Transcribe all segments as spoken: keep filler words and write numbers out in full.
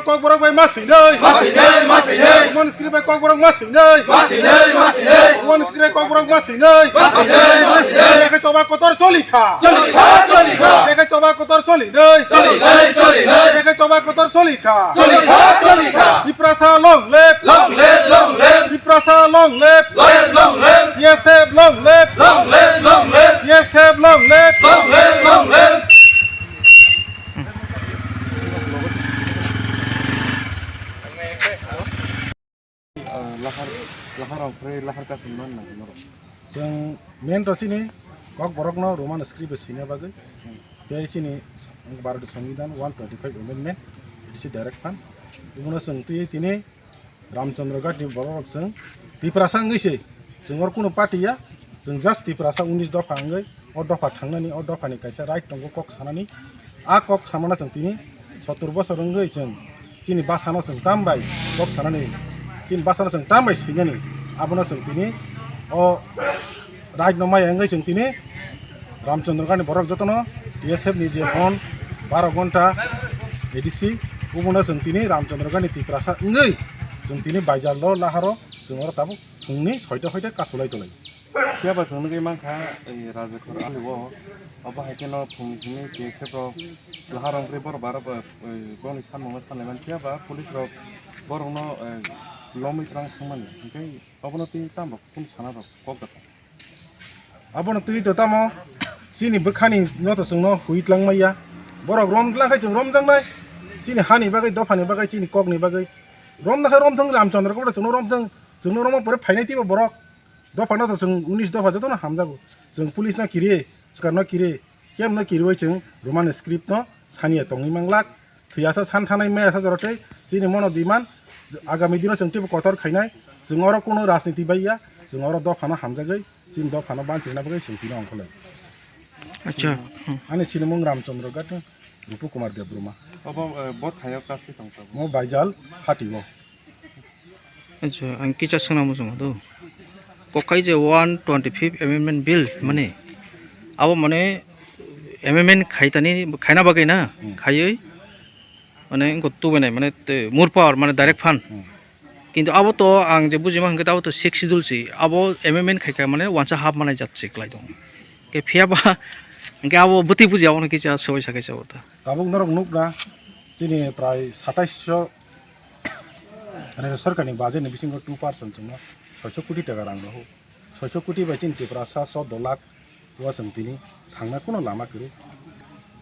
Kokborok bai ma swinai. Ma swinai, ma swinai. Roman script bai Kokborok ma swinai. Ma swinai, ma swinai. Roman script bai Kokborok ma swinai. Ma swinai, ma swinai. Yakhe choba kotor choli kha. Choli kha, choli kha. Yakhe choba kotor choli nai. Choli nai, choli nai. Yakhe choba kotor choli kha. Choli kha, choli kha. Tiprasa long live. Long live, long live. Tiprasa long live. Long live, long live. T S F long live. Long live, long live. T S F long live. Long live, long live. Lahar, lahar rok khe lahar kathum man na norok. Chwng main to chini Kokborokno Roman script bai swina bagwi tei chini Bharat Songbidan one twenty five amendment, A D C direct fund. Ebono chwng twi tini Ramchandra Ghat ni borok rok chwng Tiprasa wngwi se, chwng oro kunu party ya, chwng just Tiprasa unis dopha wngwi o dopha thangnani, o dopha ni kaisa right tongo kok sanani, a kok samana chwng tini sottor bosor wngwi chwng chini basa no chwng tam bai kok sanani, chini basa no chwng tam bai swinani, abono chwng tini o right no maya wngwi chwng tini Ramchandra Ghat ni borok jotono B S F ni je hon baro gonta A D C, obono chwng tini Ramchandra Ghat ni Tiprasa wngwi chwng tini baijal lo laharo chwng oro tabuk phungni soita hoite kasulai tonglaio. Phiya ba chwng nugwi mankha, ei, Rajakhor ali o, obo hai kheno phungni simi T S F rok lahar wngwi borok baro bo, ei, boni samung no sanlaiman, phiya ba police rok borokno, ei, lomwi twlang thangmani, hinkhe obono twi tamo kunu sana rok kok da. Abono twi to tamo chini bwkhani no to chwngno hui twlang maya. Borok rom twlang khe chwng rom jaknai. Chini hani bagwi, dophani bagwi, chini kokni bagwi. Rom na khe rom thwng, Ramchandra kobra chwngno rom thwng. Chwngno romma pore phainai twibo borok. Dophano to chwng unis dopha jotono hamjago. Chwng police no kiri, swkang no kiri. Kemno kiriwi chwng Roman script no saniya tongwi manglak. Thwiyasa san thanai maya sa jora tei chini mono demand agami dino chwng teibo kotor khainai. Chwng oro kuno rajniti bai ya, chwng oro dophano hamjagwi, chini dophano banchina bagwi chwng tino ongkholai. Acha. Hmm. Ani sinimung Ramchandra Ghat, Rupu Kumar Debbarma. Obo, eh, bo thayo kasi tong tabo. Mo Baijal hati o. Acha, ang kisa swngna muchungo do. Kokai je one twenty fifth amendment bill mane, abo mane amendment khaitani, khaina bagwi na, hmm, khaiwi mane wngkha tubuinai mane te more power mane direct fund. Hmm. Kintu abo to ang je bujima hwnkhe abo to sixth schedule si, abo amendment khaikha mane wansa half manai jat si kwlai tongo. Khe phiya ba hwnkhe abo bwtwi buji abono kisa soi sa khe sabo ta. Tabuk norok nukna chini prai satais so Rajya Sarkar ni budget ni bisingo two percent chwngno soiso koti taka rang rohor. Soiso koti bai chini Tiprasa chordo lakh o chwng tini thangna kuno lama kwrwi.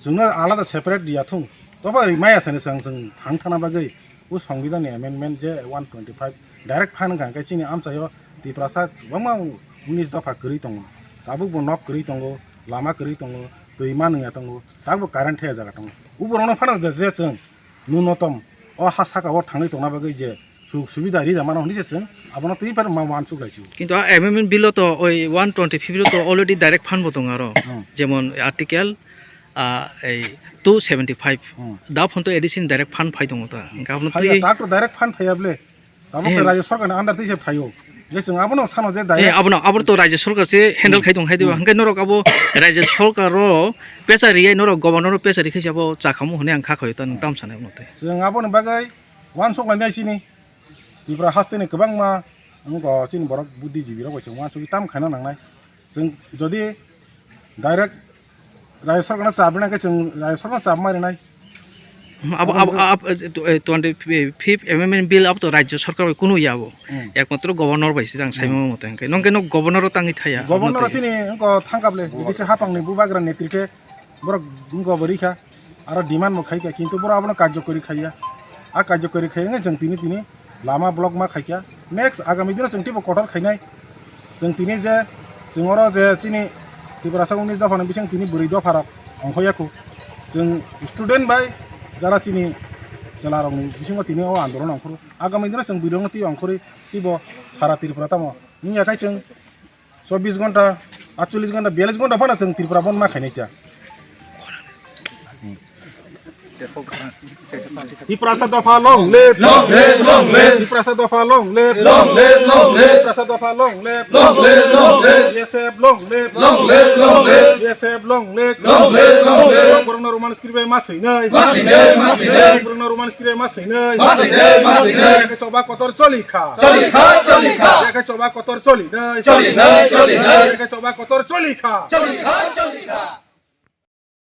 Chwngno alada separate riya thung. Tobo ri maya sani chwng, chwng thang thana bagwi o Songbidan ni amendment je one twenty five direct fund wngkha, hwnkhe chini amchaio Tiprasa kwbangma unis dopha kwrwi tongo. Tabuk bo nok kwrwi tongo, lama kwrwi tongo, twi manwi ya tongo, tabuk current thaya jaga tongo. Uborokno phano je, je chwng nunotom o ha saka o thangwi tongna bagwi je suk subida ri da mano hwnwi se chwng abono twi phano ma wansuk lai si. Kintu a amendment bill o to oi one twenty fifth o to already direct fund bo tongo aro. Hmm. Jemon article, ah, ei two seventy five. Hmm. Da phon to A D C ni direct fund phai tongo ta. Hwnkhe abono phai twi ya, tak to direct fund phai ya ble. Abo khe eh, Rajya Sarkar ni under twi se phaio. Je chwng abono sano je eh, direct. Abono, abo to Rajya Sarkar se handle hmm, khai tong hai diba. Hmm. Hwnkhe norok abo Rajya Sarkar ro pesa riyai norok governor ro pesa ri khai se abo chakhamu hwnwi ang kha khaio ta nwng hmm, tam sanai abono tei. Chwng aboni bagwi wansuk lainai chini Tripura haste ni kwbangma wngkha chini borok buddhijibi rok bai chwng wansugwi tam khaina nangnai. Chwng jodi direct Rajya Sarkar no chap rina khe chwng Rajya Sarkar no chap ma rinai. Abo, abo, abo, abo, eh, twenty fifth amendment bill abo to Rajya Sarkar bai kunu ya abo. Hmm. Ekmatro governor bai se jang saimano hmm, mote hwnkhe. Nokhe no governor o tangwi thaya. Governor chini wngkha thangkable, bisi hapang ni bubagra netri khe borok wngkha bo rikha. Aro demand bo khaikha, kintu borok abono karjokori khaiya. A karjokori khaiya wngkhe chwng tini tini lama block ma khaikha. Next agami dino chwng teibo kotor khainai. Chwng tini je, chwng oro je chini Tiprasa unis dopha ni bising tini bwrwi dopha rok ongkhoya khu. Chwng student bai jara chini chwla rok ni bisingo tini o andolon ongkhoro. Agami dino chwng bwrwi rok no tei ongkhorwi teibo sara Tripura tamo wngya khai chwng chobbish ghonta, aatchollish ghonta, biyallish ghonta phano chwng Tripura Bandh ma khainai cha. Hmm. Tiprasa dopha long live. Long live, long live. Tiprasa dopha long live. Long live, long live. Tiprasa dopha long live. Long live, long live. B S F long live. Long live, long live. B S F long live. Long live, long live. Borokno Roman script bai ma swinai. Ma swinai, ma swinai. Borokno Roman script bai ma swinai. Ma swinai, ma swinai. Yake choba kotor choli kha. Choli kha, choli kha. Yake choba kotor choli nai. Choli nai, choli nai. Yake choba kotor choli kha. Choli kha, choli kha.